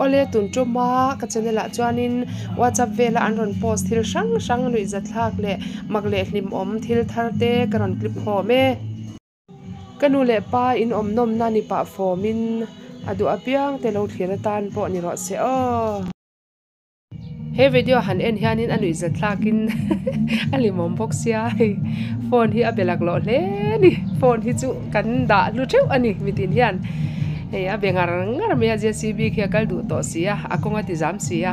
Awle tun tuma ka channel ah chuanin whatsapp vela an rawn post thil hrang hrang nuihzathlak leh mak leh hlimawm thil thar te ka rawn clip khawm e. Ka nu leh pa in awm nawmna ni pah fawmin a duh apiang te lo thlir atan pawh ni rawh se aw. He video han en hianin a nuihzat thlakin a hlimawm bawk sia hei phone hi a be laklawh hle a ni phone hi chu kan dah hlu theuh a ni mitin hian hei a be ngar ngar mai a JCB khi a kal duh tawh si a a kawng a ti zam si a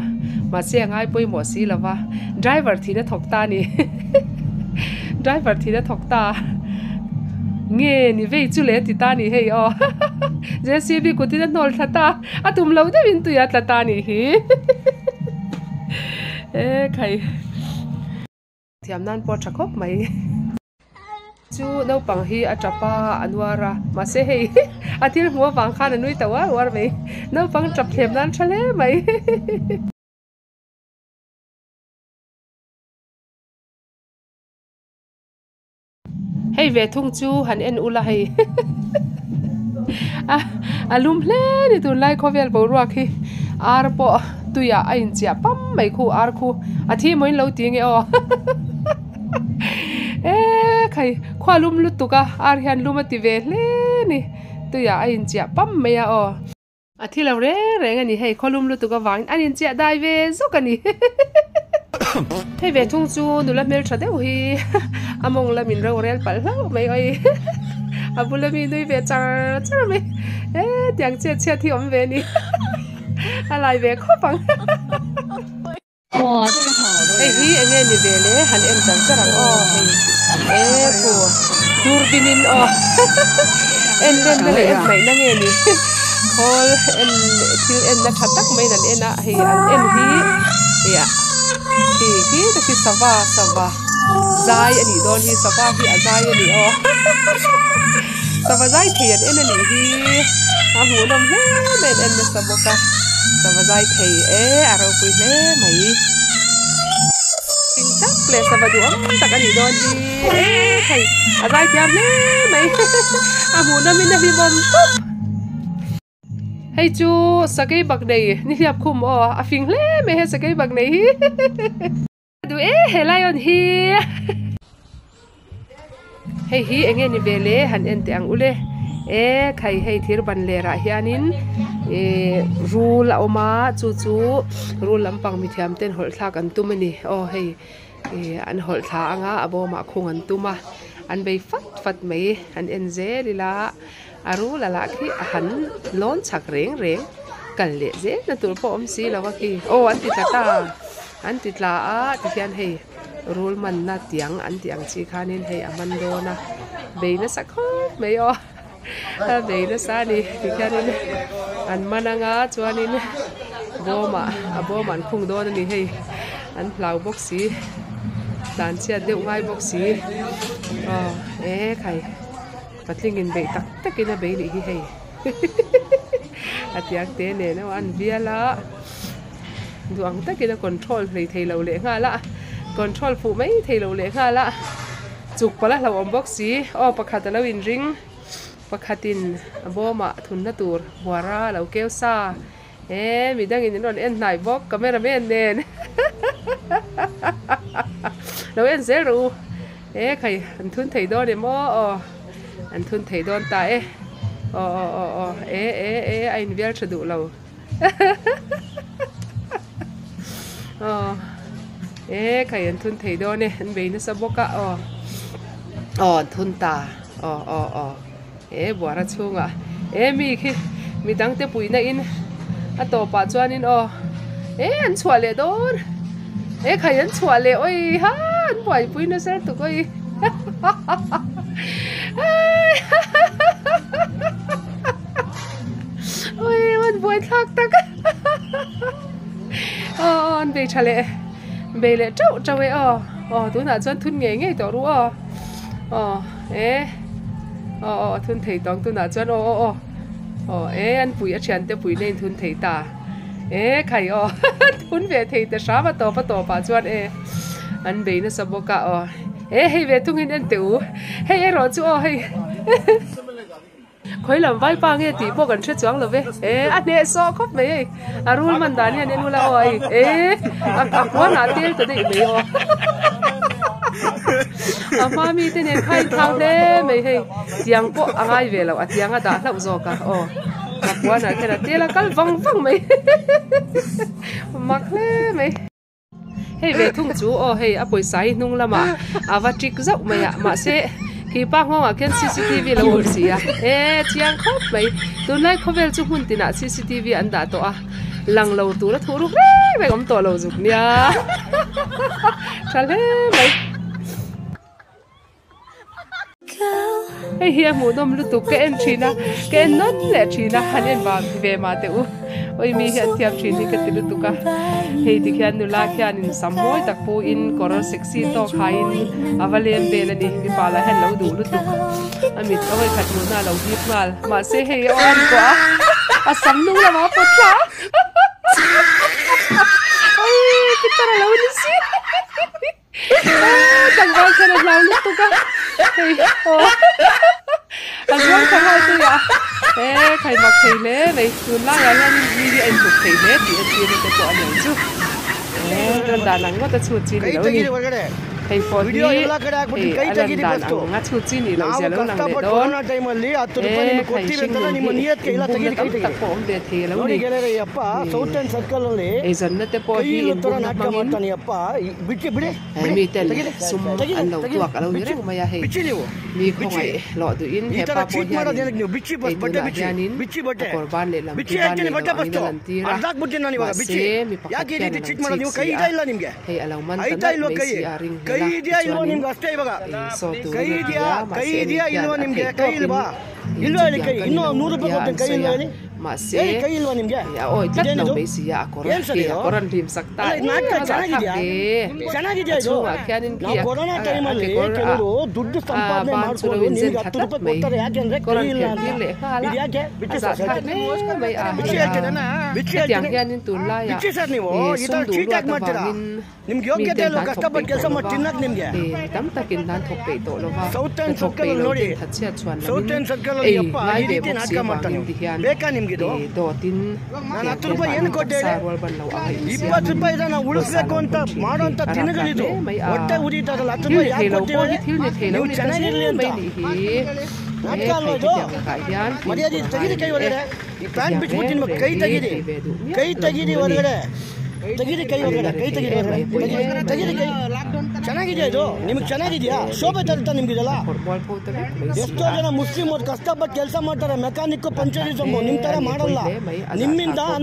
mahse a ngai pawimawh si lo va driver thihna thawk ta a ni driver thihna thawk ta nge ni vei chu le ti ta a ni hei aw JCB kutin a hnawl thla ta. A tum lo deuhin tui a tla ta nih hi e khai thiam nan pawh a tha khawp mai chu naupang hi a tap a a nuar a mahse hei a thil hmuh avang khan a nui ta uar uar mai naupang tap thlem nan tha hle mai. Hei ve thung chu han en ula hei a a lum hle ni tunlai khawvel boruak hi ar pawh tuiah a inchiah pam mai khu ar khu a thi maw in lo ti nge aw e khai khua lum lutuk a ar hian lum a ti ve hle ni tuiah a inchiah pam mai a aw. A thi lo reng reng a ni hei khawlum lutuk avangin an inchiah dai ve zawk a ni hei ve thung chu nula hmeltha deuh hi a mawng lamin ro rel palh hlauh mai awi a bula mi nui ve char char mai e tiang chhiat chhiat hi awm ve a ni a lai ve khawp ang. Hei hi eng nge ni ve le han en char char ang aw hei e khu durbin in aw en len na leh en hnaih na nge ni khawl en thil en na tha tak mai in an en a hei an en hi hei ah khi khi te khi sava sava zai a nih dawn hi sava hi a zai a ni aw sava zai thei an en a nih hi a hmuhnawm hle mai an en nasa bawk a sava zai thei e a ropui hle mai fing tak leh sava duhawm tak a nih dawn hi e hei a zai thiam hle mai a hmuhnawm in a hlimawm tawp. Hei chu sakei bak nei nihliap khum aw a fing hle mai he sakei bak nei hi. Duh e he lion hi hei hi eng nge ni ve le han en teh ang ule e khai hei thir ban ler ah hianin ihh rul a awm a chu chu rul lampang mithiam ten hawlh thlak an tum a ni aw hei ih an hawlh thla anga a bawmah khung an tum a an bei fat fat mai an en zel ila a rul a lah khi a han lawn chak reng reng kal leh zel na tur pawh awm si lo a khi aw an ti tla ta. An ti tla a tihian hei rul manna tiang an tih ang chi khanin hei a man dawn a bei nasa khawp mai aw a bei nasa a ni tikhianin an man anga chuanin bawmah a bawmah an khung dawn a ni hei an hlau bawk si tlan chhiat deuh ngai bawk si aw e khai patlingin beih tak takin a bei nih hi hei a tiang te nen aw an vial a. Duh ang takin a control hlei thei lo leh nghal a, control fuh mai thei lo leh nghal a, chuk palh a hlauhawm bawk si, aw pakhat a lo inring, pakhatin a bawmah thunna tur buara a lo keu sa, he midangin an rawn en hnai bawk camera man nen lo en zel rawh u, he khai an thun thei dawn em aw aw an thun thei dawn ta e, aw aw aw aw e e e a invial tha duh lo. Aw e khai an thun thei dawn e an bei nasa bawk a aw aw an thun ta aw aw aw e buara chhungah e mi khi midang te puihna in a tawpah chuanin aw e an chhuah leh dawn e khai an chhuah leh awi ha an buaipui nasa lutuk awi Ui an buai thlak tak aw aw an bei tha leh bei leh teuh teuh e aw aw tunah chuan thun ngei ngei tawh ru aw aw e aw aw a thun thei tawng tunah chuan aw aw aw aw e an pui a thiante pui na in thun thei ta e khai aw thun ve thei ta hram a tawp a tawpah chuan e an bei nasa bawk a aw e hei ve thungin en teh u hei erawh chu aw hei. Khawi lam vaipa nge tih pawh kan hre chuang lo ve. E a hneh sawh khawp mai hei. A rul man dan hian en ula aw hei. E a puan ah tel ta daih mai aw. A hma mi te nen kha in thau hle mai hei. Tiang pawh a ngai ve lo a tiang a dah hlauh zawk a aw. A puan ah khian a tel a kal vang vang mai. Mak hle mai. Hei ve thung chu aw hei a pawisa hi hnung lamah a va trick zauh mai a mahse khi pa nghawngah khian cctv lo awm si a e chiang khawp mai tunlai khawvel chu hmun tinah cctv an dah tawh a lang lo tura thuh ruk reng reng awm tawh lo zuk nia tha hle mai. Hei hi a hmuhnawm lutuk ka en thin a ka en nawn leh thin a han en vang ve mah teh u awi mi hi an thiam thin hi ka ti lutuk a hei tikhian nula khianin sam mawi tak pu in kawr sexy tawk haiin a va lem vel a ni mipa lah hian lo duh lutuk a mit a vawi khat hmuhna a lo hip nghal mahse hei a aw an kuah a a sam hnung lamah a pawt thla a awi pitar a lo ni si. Tlangval khian a hlau lutuk a hei aw a zuang tha nghal tui a he khai mak thei hle mai tunlaiah hianin mi hi a intluk thei hle tih entirna te pawh a ni ang chu he lan dan ang ngawt a chhut chi ni lo a ni hei pawh hi hei a lan dan ang a chhut chi nih loh zia lo lang leh dawn he khai hring nun hi inbumna tam tak pawh awm ve thei a lo ni eizawnna te pawh hi inbumna hmangin. He miten sum an lo tuak a lo ni reng mai a, hei mi khawngaih hlawh duhin he pa pawh hianin hei tunah hianin a kawr ban lehlam khi ban leh lo angin a lan tir a, mahse mi pakhat hian a lo chik si a, hei a lo man ta nalh mai si a ring hlel a, tichuanin ei saw turin a ti a, mahse ani hian a theih tawpin ih chutiang ka ni lo tia an sawi a, mahse a awi tlat lo mai si a, a kawr khi a kawr an hlim sak ta em a zahthlak ve, a chhungah khianin khi a kekawr ah a ban chu lo inzen thla tlat mai, kawr an phelh tir leh nghal a, a zahthlak hle mai a hei a, hetiang hianin tunlaiah ih sum duh luat avangin. Miten hna thawk peih tawh lova, mi tam takin hna thawk peih tawh lova, hna thawk peih lo ten thatchhiat chhuan lovin ei ngai ve bawk si avangin ti hian dawtin tiang hian mahni taksa rual ban lo anga insiamin pawisa lo hawn thin hi a rapthlak hle mai a. Thil ni thei lo pawh hi thil ni thei lo ni ta zel mai nih hi. He khai te tiang lakah hian fimkhur a ngai a ni e. Hetiang reng reng hi thei ve duh miah lo tur a ni. An la ri thei em mai pawh em mai. A phawrh mual pho ta vek mai si a. A ni pawi hle mai a zahthlak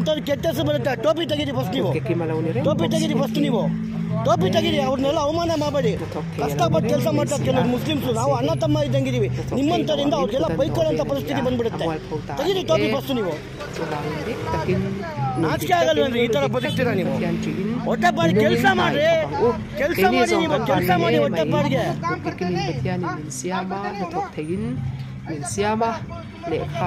bawk. Kut ke kim a lo ni reng bawk si hi. Hnathawk thei a lo ni reng mai si a. Mahse hei hnathawk thei lo angin kut an dawh ve ni hi a a mual pho ta a ni e. Chuvangin dik takin, nun dik takin, rilru dik takin Pathian ṭihin minungin hna i thawk ang u. Keini zawng kan van nei em mai, kutkekimin Pathianin min siam a, hnathawk theiin min siam a, lehkha.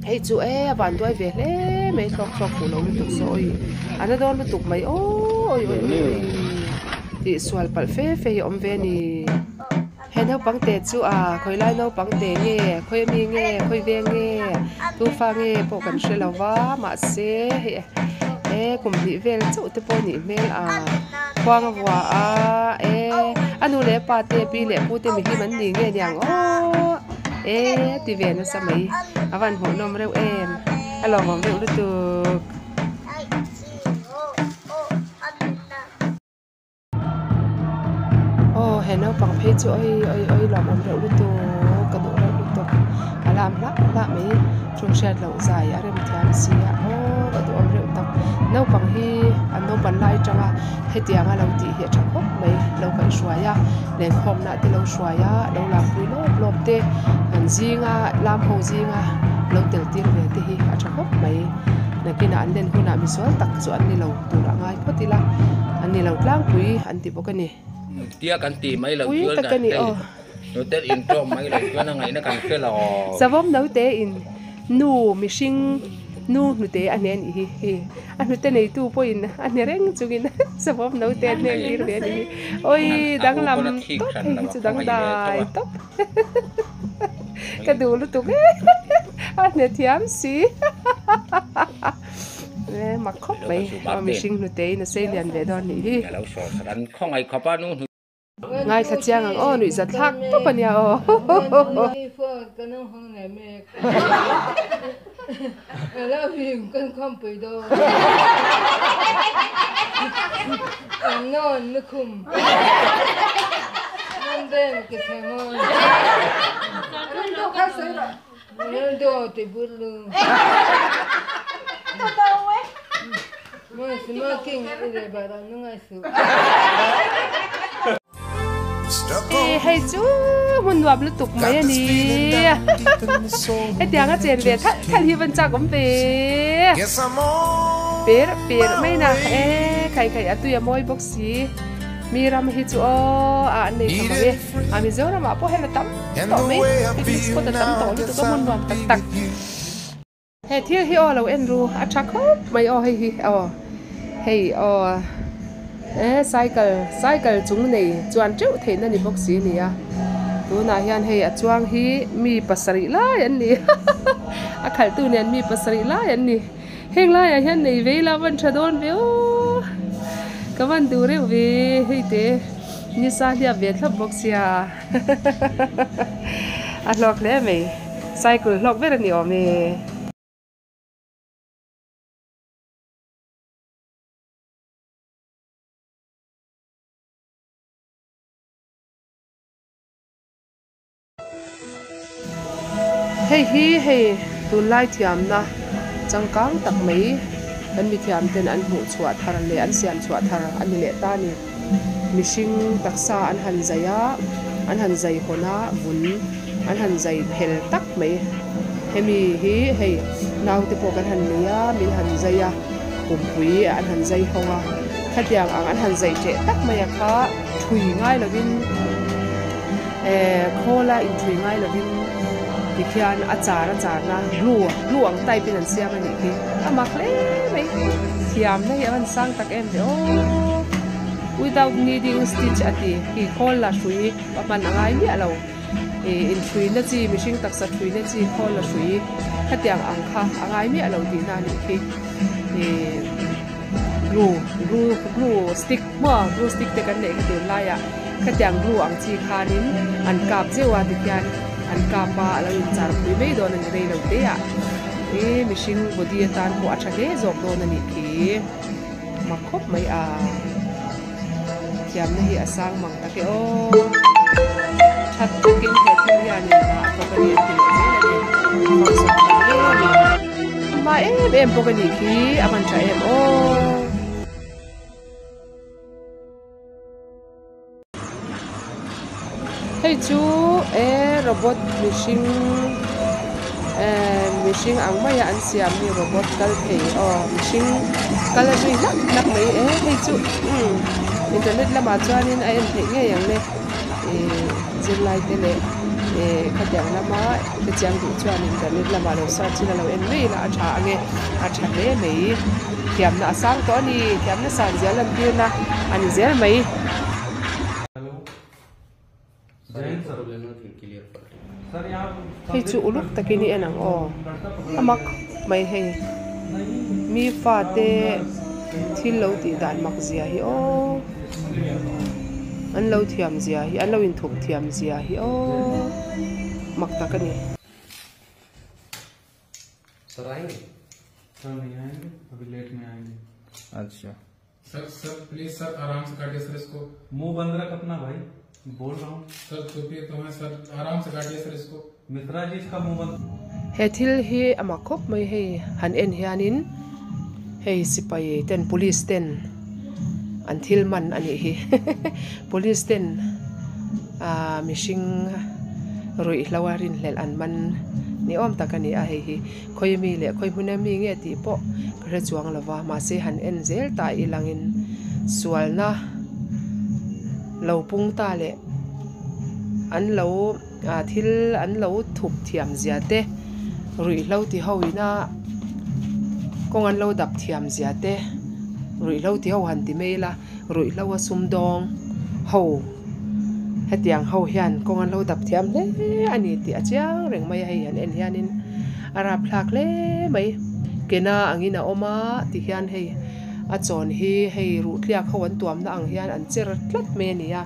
Hei chu e a van duai ve hle mai thlawk thlawk fuh lo lutuk saw awi a na dawn lutuk mai aw awi awi awi tih sual palh fe fe hi a awm ve a ni. He naupang te chu a khawi lai naupang te nge khawi ami nge khawi veng nge tufa nge pawh kan hre lo va mahse hei e kum hnih vel chauh te pawh a nih hmel a khuang a vua a e a nu leh a pa te pi leh pu te mihlim an ni nge niang aww e ti ve nasa mai a van hmuhnawm reuh em a lawmawm reuh lutuk. Aw he naupang phei chu awi awi awi lawmawm reuh lutuk ka duh reuh lutuk a lam hlak hlak mai thu hriat loh zai a rem thiam si a aw ka duhawm reuh tak naupang hi an naupan lai atanga hetianga lo tih hi a tha khawp mai lo kaihhruai a lenkhawmna te lo hruai a lo lampui lawp lawp te an zinga lam ho zinga lo tel tir ve te hi a tha khawp mai nakinah an len hunah misual tak chu an ni lo tur a ngai phawt ila an ni lo tlangpui an ti bawk a ni. Tia kan tih mai lo Pui chuan tak a ni hei aw. Note in tlawm mai lo chuan a ngaihna kan hre lo. Savawm note in nu mihring nu hnute a hne anih hi hei a hnute neitu pawhin a hne reng chungin savawm note a hnek tir ve anih hi awii danglam tawp hei hi chu dangdai tawp. Ka duh lutuk e a hne thiam si e mak khawp mai aw mihring hnute in a sei lian ve dawn nih hi. Ngaithla chiang ang aw nuih zat thlak tawp a nia aw. Hei chu hmun nuam lutuk mai a ni. Hetiang a chen ve thalh thalh hi van chak awm ve. Per per mai na e khai khai a tui a mawi bawk si. Mi ram hi chu aw a an nei tha mang e. A Mizoram ah pawh hian a tam tawh mai. Picnic spot a tam tawh lutuk a hmun nuam tak tak. He thil hi aw lo en ru a tha khawp mai aw hei hi aw hei aw e cycle cycle chung nei chuan teuh theihna ni bawk si a ni a tunah hian hei a chuang hi mi pasarih lai an ni a khalhtu nen mi pasarih lai an ni heng laiah hian nei vei la a van tha dawn ve aw ka van duh reuh ve hei te nisa hliap ve thlap bawk sia. A hlawk hle mai cycle hlawk ber a ni awm e. Hei hi hei tunlai thiamna changkang tak mai kan mithiam ten an hmuh chhuah thar leh an siam chhuah thar a ni leh ta a ni. Mihring taksa an han zai a, an han zai hawn a, vun an han zai phel tak mai. Hemi hi hei naute pawh kan han nei a, min han zai a, pumpui an han zai hawng a, khatiang ang an han zai ṭeh tak mai a kha ṭhui ngai lovin eh khawla inṭhui ngai lovin tikhian a char a charna glue glue ang type in an siam a nih khi a mak hle mai thiamna hi a van sang tak em ve aw without needing stitch a ti khi khawl la hrui a hman a ngai miah lo ih inṭhuina chi mihring taksa ṭhuina chi khawl la hrui khatiang ang kha a ngai miah lo tihna a nih khi ih glue glue glue stick maw glue stick te kan neih kha tunlaiah. Khatiang glue ang chi khanin an kap zeuh a tikhian an kap a a lo inchar pui mai dawn a ni rei lo te ah e mihring body atan pawh a tha hle zawk dawn a nih khi mak khawp mai a thiamna hi a sang mang tak e aw that takin he thil hianin hna a thawk a ni an ti leh zel a ni function tha hle a ni hma em em bawk a nih khi a man tha em aw. Hei chu e robot mihring eh mihring ang maia an siam hi robot kal thei aw mihring kal a zui hlak hlak mai e hei chu umm internet lamah chuanin a en theih ngei ang le ihh zirlai te leh eh khatiang lama hrechiang duh chuan internet lamah lo search in a lo en mai ila a tha ang e a tha hle mai. Thiamna a sang tawh a ni, thiamna san zel lan tirna a ni zel mai. Hei chu uluk takin i en ang aw, a mak khawp mai hei, mi fate thil lo tih dan mak zia hi aw, an lo thiam zia hi, an lo inthup thiam zia hi aw, mak tak a ni. Sir आएंगे सर नहीं आएंगे अभी लेट में आएंगे अच्छा sir sir please sir आराम से काटिए सर इसको मुंह बंद रख अपना भाई बोल रहा हूँ सर चुपिए तो हैं सर आराम से काटिए सर इसको मिश्रा जी इसका मुंह बंद He thil hi a mak khawp mai hei han en hianin hei sipai ten police ten an thil man a nih hi police ten ah mihring ruihhlo a rinhlelh an man ni awm tak a ni a hei hi khawi mi leh khawi hmun a mi nge tih pawh ka hre chuang lo va mahse han en zel ta ilangin sualna lo pung ta leh an lo ah thil an lo thup thiam zia te ruihhlo ti ho ina kawng an lo dap thiam zia te ruihhlo ti ho han ti mai ila ruihhlo a sumdawng ho. Hetiang ho hian kawng an lo dap thiam hle a ni tih a chiang reng mai a hei han en hianin a rapthlak hle mai. Kena angin a awm a tihian hei a chawn hi hei ruh tliak ho an tuamna ang hian an cher tlat mai a ni a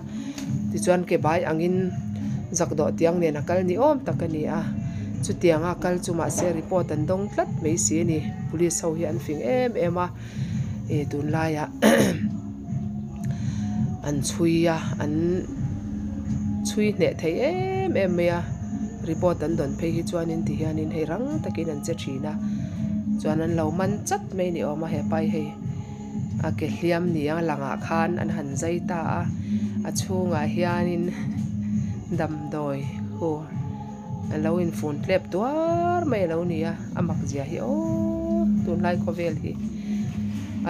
tichuan ke bai angin zak dawh tiang nen a kal ni awm tak a ni a chutianga kal chu mahse report an dawng tlat mai si a ni police ho hi an fing em em a ih tunlaiah an chhui a an chhui hneh thei em em mai a report an dawn phei hi chuanin ti hianin hei rang takin an che thin a chuan an lo man chat mai ni awm a hepa hi hei a ke hliam ni ang langah khan an han zai ta a a chhungah hianin damdawi hu a lo infun tlep tuar mai a lo ni a a mak zia hi aww tunlai khawvel hi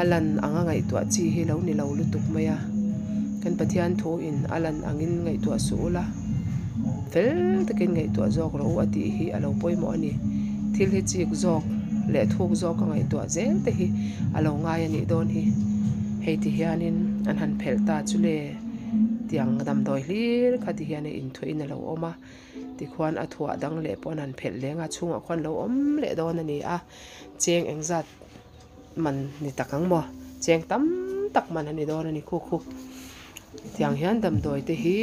a lan anga ngaihtuah chi hi lo ni lo lutuk mai a kan Pathian thu in a lan angin ngaihtuah suh ula fel takin ngaihtuah zawk rawh u a tih hi a lo pawimawh a ni thil hi chik zawk leh thuk zawk a ngaihtuah zel te hi a lo ngai a nih dawn hi hei ti hianin an han phelh ta chu le tiang damdawi hlir kha ti hian a inthuah in a lo awm a. Tikhuan a thuah dang leh pawh an han phelh leng a, chhungah khuan lo awm leh dawn a ni a, cheng engzat man ni tak ang maw? Cheng tam tak man a ni dawn a ni khu khu. Tiang hian damdawi te hi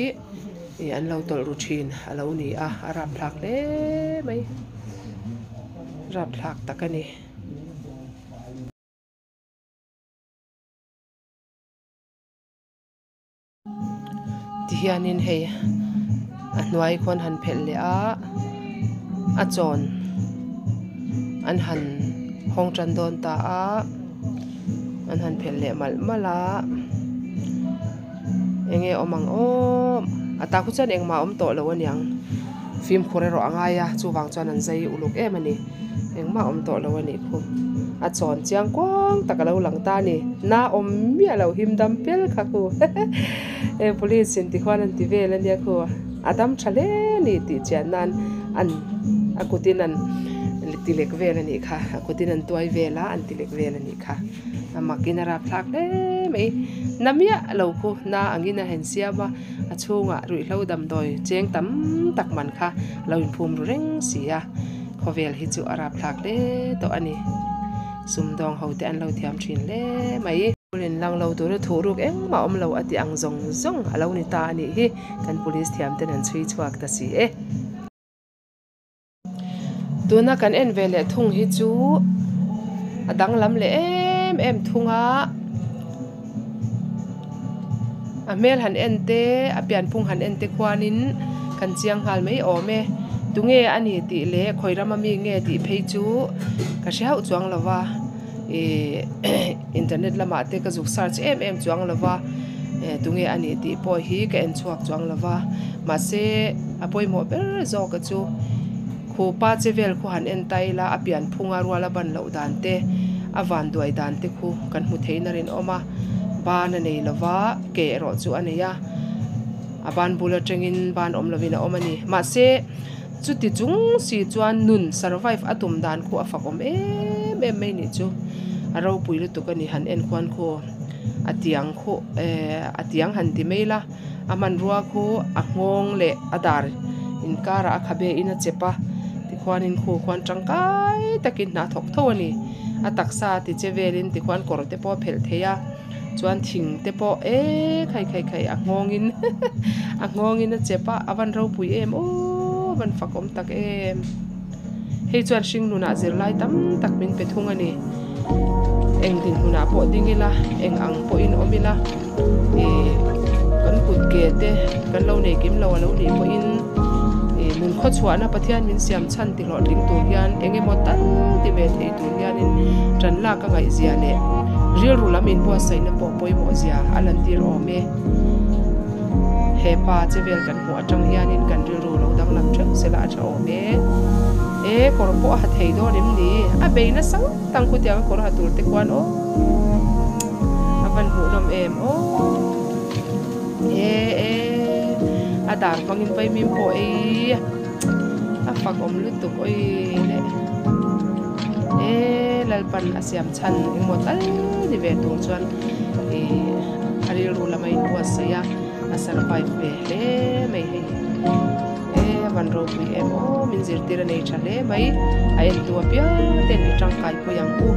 ih an lo tawlh ru thin a lo ni a, a rapthlak hle mai, rapthlak tak a ni. Tihianin hei a hnuai khawn han phelh leh a a chawn an han hawng tan dawn ta a an han phelh leh malh malh a eng nge awm ang aw a tak hi chuan engmah a awm tawh lo aniang fimkhur erawh a ngai a chuvang chuan an zai uluk em a ni. Engmah awm tawh lo a nih khu. A chawn chiang kuang tak a lo lang ta a ni. Na awm miah lo him dam pel kha khu. E police in tikhuan an ti vel a nia khu. A dam tha hle a ni tih chian nan an a kutin an ti lek vel a nih kha. A kutin an tuai vel a an ti lek vel a nih kha. A makin a rapthlak hle mai. Na miah lo khu na angin a han siam a. A chhungah ruihhlo damdawi cheng tam tak man kha lo inphum ru reng si a. Khawvel hi chu a rapthlak hle tawh a ni. Sumdawng ho te an lo thiam thin hle mai. Pulin lang lo tura thuh ruk engmah awm lo a ti ang zawng zawng a lo ni ta a nih hi kan police thiam ten an chhui chhuak ta si e. Tuna kan en ve leh thung hi chu a danglam leh em em thung a. A hmel han en te a pianphung han en te khuanin kan chiang nghal mai awm e tunge a ni tih leh khawi rama mi nge tih phei chu ka hre hauh chuang lo va ihh internet lamah te ka zuk search em em chuang lo va tunge a ni tih pawh hi ka en chhuak chuang lo va mahse a pawimawh ber zawk a chu khupa che vel khu han en ta ila a pianphunga rual a ban loh dan te a vanduai dan te khu kan hmu theihna rinawm a. Ban a nei lova, ke erawh chu a nei a, a ban bul atangin ban awm lovin a awm a ni. Mahse, chuti chung si chuan nun survive a tum dan khu a fak awm em em mai nih chu. A ropui lutuk a ni han en khuan khu a tiang khu eh a tiang han ti mai la, a hmanrua khu a nghawng leh a dar inkarah a khabe in a chep a, tikhuanin khu khuan tangkai takin hna thawk tho a ni. A taksa ti che velin tikhuan kawr te pawh a phelh thei a chuan thing te pawh eee khai khai khai a nghawngin a nghawngin a chep a a van ropui em aww a van fakawm tak em hei chuan hring nunah zirlai tam tak min pe thung a ni eng dinhmunah pawh ding ila eng ang pawhin awm ila ih kan kut ke te kan lo nei kim lo a lo nih pawhin ih nun khawchhuahna Pathian min siam chhan ti hlawhtling tur hian eng emaw tal ti ve thei tur hianin tan lak a ngaihzia leh rilru lam inbuatsaihna pawh pawimawh zia a lantir awm e. Hepa che vel kan hmuh atang hianin kan rilru lo danglam theuh sela a tha awm e. E kawr pawh a ha thei dawn em ni? A bei nasa ngawt ang khutiang a kawr ha tur te khuan aw. A van hmuhnawm em aw. E e a dar hmangin vaimim pawh ei a fak awm lutuk awi le e Lalpan a siam chhan engmaw tal ni ve tur chuan ih a rilru lama inbuatsaih a. A survive ve hle mai hei. E van ropui em aw min zirtir a nei tha hle mai. A entu apiang ten i tangkai pui ang u.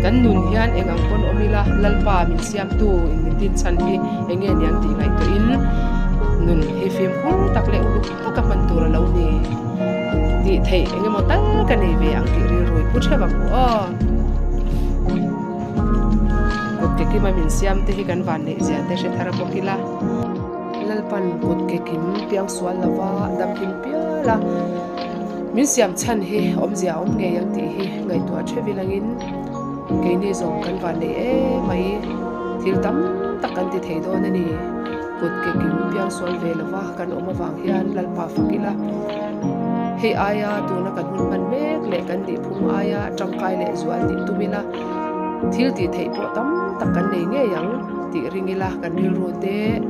Kan nun hian eng ang pawn awm ila Lalpa min siamtu in min din chhan hi eng nge niang tih ngaihtuahin nun hi fimkhur tak leh uluk taka hman tur a lo ni tih theih eng emaw tal ka nei ve ang tih rilru i pu theuh ang u aw. Kut ke kima min siam te hi kan van neih zia te hre thar bawk ila. Lalpan kut ke kim piang sual lova dam hlim pial a min siam chhan hi awmzia a awm ngei ang tih hi ngaihtuah theuh ilangin keini zawng kan van neih em mai thil tam tak kan ti thei dawn a ni. Kut ke kim piang sual ve lova kan awm avang hian Lalpa fak ila hei aia tuna kan hun hman mek leh kan nihphung aia tangkai leh zual nih tum ila thil tih theih pawh tam tak kan nei ngei ang tih ring ila kan rilru te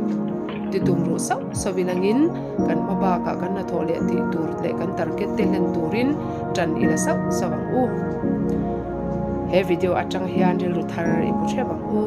ti tum ruh sauh sauh ilangin kan hma bakah kan hnathawh leh tih tur leh kan target te hlen turin tan ila sauh sauh ang u. He video atang hian rilru thar i pu theuh ang u.